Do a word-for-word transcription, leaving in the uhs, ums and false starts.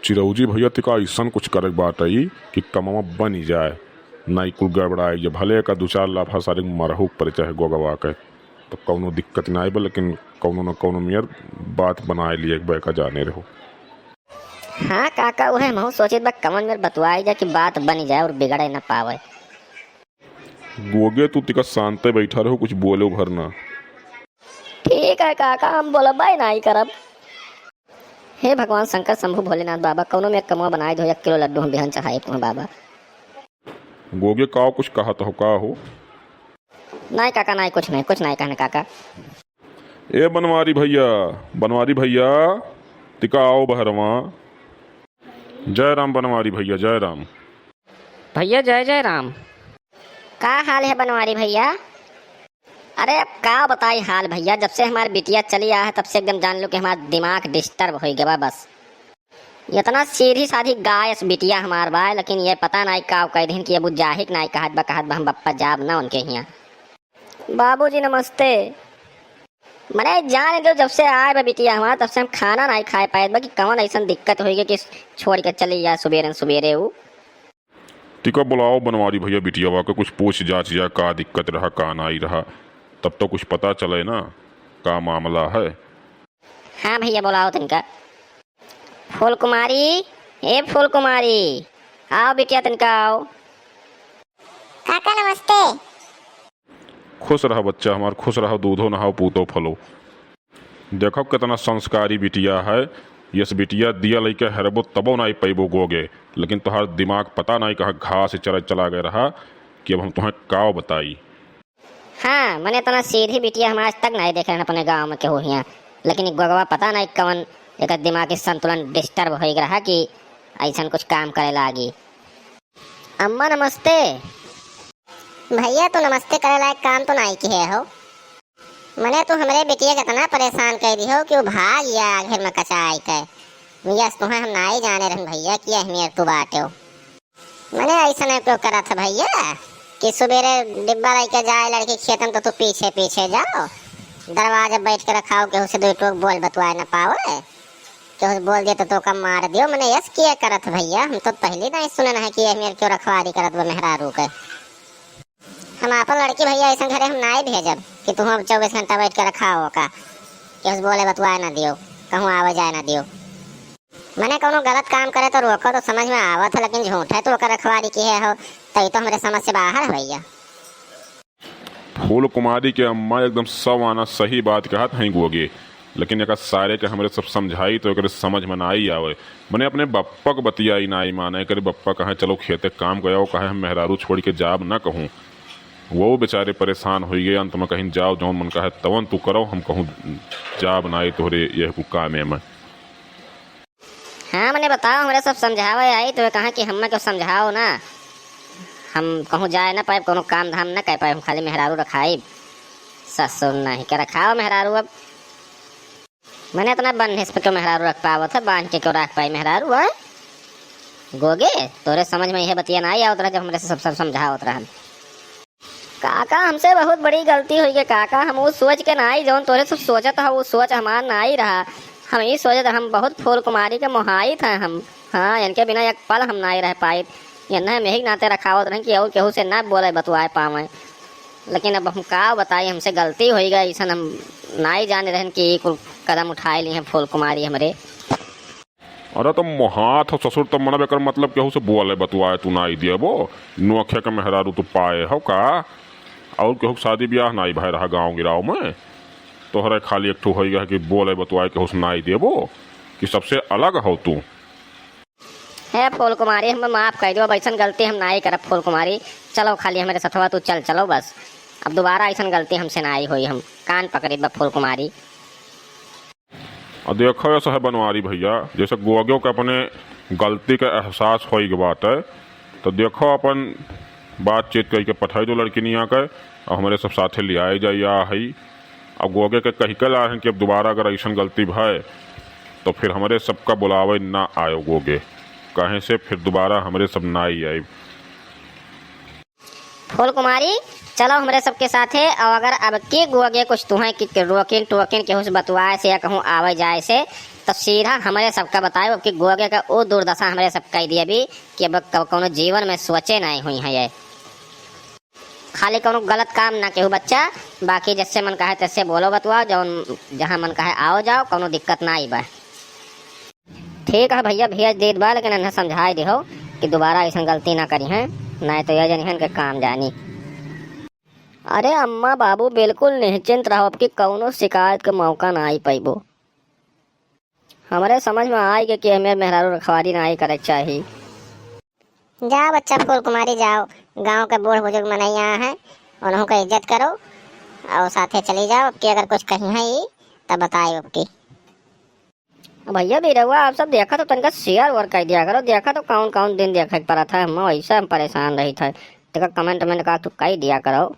चिरौजी भइया, तिका अइसन कुछ करे के बाटइ कि कमवा बनि जाए, नाहीं कुल गड़बड़ाइ जाए। भले का दू चार लाफा सारे मरहू परे चाहे गोगवा के, तो कउनो दिक्कत नाहीं बा, लेकिन कउनो न कउनो मेर बात बनाए लिए एक बे का जाने रहो। हाँ काका, उहे महू सोचित बा, कवन मेर बतुआइ जाए कि बात बनि जाए और बिगड़े न पावे। गोगे, तू तिका शांते बैठा रहो, कुछ बोले भर ना। ठीक है काका, हम बोलबे नाहीं करब। हे भगवान शंकर शंभू भोलेनाथ बाबा, कउनो मेर कमवा बनाइ दो, एक किलो लड्डू हम बिहान चढ़ाइब तुहें बाबा। गोगे, काव कुछ कहत हो, का हो? नाहीं काका, नाहीं, कुछ नाहीं, कुछ नाहीं कहने काका। ए बनवारी भइया, बनवारी भइया, तिका आओ बहरवा। जय राम बनवारी भइया, जय राम। भइया जय जय राम। का हाल है बनवारी भइया? अरे अब का बताई हाल भइया, जब से हमार बिटिया चली आ है तब से एकदम जान लो कि हमार दिमाग disturb होइ गवा बस। इतना सीधी साधी गाय अस बिटिया हमार बा, लेकिन ये पता नाहीं का कह दिन कि अब उ जाहिक नाहीं कहत बा, कहत बा हम बप्पा जाब ना उनके हियाँ। बाबूजी नमस्ते। मने जान दो, जब से आए बा बिटिया हमार तब से हम खाना नाहीं खाए पाए बा कि कवन अइसन दिक्कत होइ गई कि छोड़ के चली आ सुबेरे सुबेरे उ। तिका बुलाओ बनवारी भइया बिटियावा के, कुछ पूछ जाँच जाए का दिक्कत रहा का नाहीं रहा, तब तो कुछ पता चले ना का मामला है। हाँ भइया बुलाओ तिनका। फूल कुमारी, ए फूल कुमारी, आओ बिटिया तिनका आओ। काका नमस्ते। खुश रहा बच्चा हमार, खुश रहा, दूधो नहाओ पूतो फलो। देखो कितना संस्कारी बिटिया है, यस बिटिया दिया लइके हरबो तबो नाहीं पइबो गोगे, लेकिन तोहार दिमाग पता नाहीं कहाँ घास चरे चला गए रहा कि अब हम तुहें काव बताई। हाँ, मने इतना सीधी बिटिया हम आज तक नाहीं देखे रहन अपने गाँव में केहू हियाँ, लेकिन ई गोगवा पता नाहीं कवन एकर दिमागी संतुलन disturb होइ गए रहा कि अइसन कुछ काम करे लागी। अम्मा नमस्ते। भइया तू नमस्ते करे लायक काम तो नाहीं किहे हो। मने तू हमरे बिटिया के इतना परेशान कइ दिहो कि उ भाग गया आखिर में कचाई के। यस तुहें हम नाहीं जाने रहन भइया कि यह मेर तू बाटे हो। मने अइसन क्यों करत है भइया कि सुबेरे डिब्बा लइके जाए लड़की खेतन तो तू पीछे पीछे जाओ, दरवाजा बैठ के रखाओ, केहू से दुइ टोक बोल बतुआए न पावे। केहू से बोल दिया तो तोका मार दियो। मने यस किया करत भइया, हम तो पहली नाहीं सुनन है कि यह मेर क्यों रखवारी करत बा मेहरारू के। हम आपन लड़की भइया अइसन घरे हम नाहीं भेजब कि तुहूँ अब चउबीस घंटा बैठ के रखाओ ओका, केहू से बोले बतुआए ना दियो, कहूँ आवे जाए ना दियो। मने कउनो गलत काम करे तो रोको तो समझ में आवत है, लेकिन झूठे तू ओकर रखवारी किहे हो, तो ई तो हमरे समझ से बाहर है भइया। फूल कुमारी के अम्मा एकदम सौ आना सही बात कहत हईं गोगे, लेकिन एका सारे के हमरे सब समझाई तो एकरे समझ में नाहीं आवे। मने अपने बप्पा के बतिया ई नाहीं माने, एकरे बप्पा कहे चलो खेते काम करो, कहे हम मेहरारू छोड़ के जाब ना कहूँ। वो बेचारे परेशान होइ गए, अंत में कहिन जाओ जौन मन कहे तवन तू करो, हम कहूँ जाब नाहीं तोहरे यह कुल कामे में। हाँ, मने बताओ, हमरे सब समझावे आई तो कहा कि हम्मे क्यों समझाओ ना, हम कहूँ जाए ना पाइब, कउनो काम धाम ना कर पाइब, हम खाली मेहरारू रखाइब। ससुर नहीं के रखाओ मेहरारू अब। मने इतना बन्हेस पे क्यों मेहरारू रख पावत है, बांध के क्यों रख पाई मेहरारू है? गोगे, तोरे समझ में यह बतिया नाहीं आवत रहा जब हमरे से सब, सब समझावत रहन। काका, हमसे बहुत बड़ी गलती होइ गई काका, हम उ सोच के नाहीं, जौन तोरे सब सोचत ह, उ सोच हमार नाहीं रहा। हम ई सोचत रह, हम बहुत फूल कुमारी के मोहाइत हैं हम। हाँ, इनके बिना एक पल हम नाहीं रह पाइत। इन्हें हम यही नाते रखावत रहें कि और केहू से ना बोले बतुआए पावे। लेकिन अब हम का बताई, हमसे गलती होइ गई, अइसन हम नाहीं जाने रहन कि ई कुल कदम उठाए ली हैं फूल कुमारी हमरे। अरे तो मोहात हो ससुर, तो मनब एकर मतलब केहू से बोले बतुआए तू नाहीं देबो? नोखे के मेहरारू तू पाए हो का? और केहू के शादी ब्याह नाहीं भय रहा गाँव गिराव में? तोहरे खाली एक ठो होइ गया कि बोले बतुआए केहू से नाहीं देबो, कि सबसे अलग हो तू? हे फूल कुमारी, हमें माफ कर दो, अब अइसन गलती हम नाहीं करब फूल कुमारी। चलो खाली हमरे सथवा तू चल, चलो बस, अब दोबारा अइसन गलती हमसे नाहीं होई, हम कान पकड़ित बा फूल कुमारी। और देखो ऐसा है बनवारी भइया, जैसे गोगो के अपने गलती का एहसास होइ गए बाटे, तो देखो अपन बातचीत कइ के पठाई दो लड़किनिया के, और हमरे सब साथे लियाए जाइया हई। और गोगे के कहि के ला रहन कि अब दोबारा अगर अइसन गलती भय, तो फिर हमरे सबका बुलावे ना आयो गोगे, कहे से फिर दोबारा हमरे सब ना ही आए। फूल कुमारी, चलो हमरे सबके साथे, और अगर अब के गोगे कुछ तुहें कि रोकिन टोकिन केहू से बतुआए से या कहूँ आवे जाए से, तो सीधा हमरे सबका बताए, अब की गोगे का वो दुर्दशा हमरे सब कह दिया भी कि अब क-, कौनो जीवन में सोचे नहीं हुई है ये। खाली कौनो गलत काम ना केहू बच्चा, बाकी जैसे मन कहे तैसे बोलो बतुआ, जौन जहाँ मन कहे आओ जाओ, कौनो दिक्कत ना आई बा। ठीक है भैया, भेज देत बा, लेकिन इन्हें समझाई दिहो कि दोबारा ऐसन गलती ना करिहें, नहीं तो ये जनिहन के काम जानी। अरे अम्मा बाबू बिल्कुल निश्चिंत रहो, अब की कौनो शिकायत के मौका ना आई पैबो। हमरे समझ में आई के कि हमें मेहरारू रखवारी ना आई करे के चाही। जाओ बच्चा फूल कुमारी, जाओ, गांव के बूढ़ बुजुर्ग मनई यहाँ हैं, उन्हों का इज्जत करो और साथे चली जाओ। अब की अगर कुछ कही है ई तब बताए अब की। भैया बिरौआ, आप सब देखा तो तनका share और कर दिया करो, देखा तो कौन कौन दिन देखे के पड़त है, हम वैसे हम परेशान रही थे, तनका comment में का तू कर दिया करो।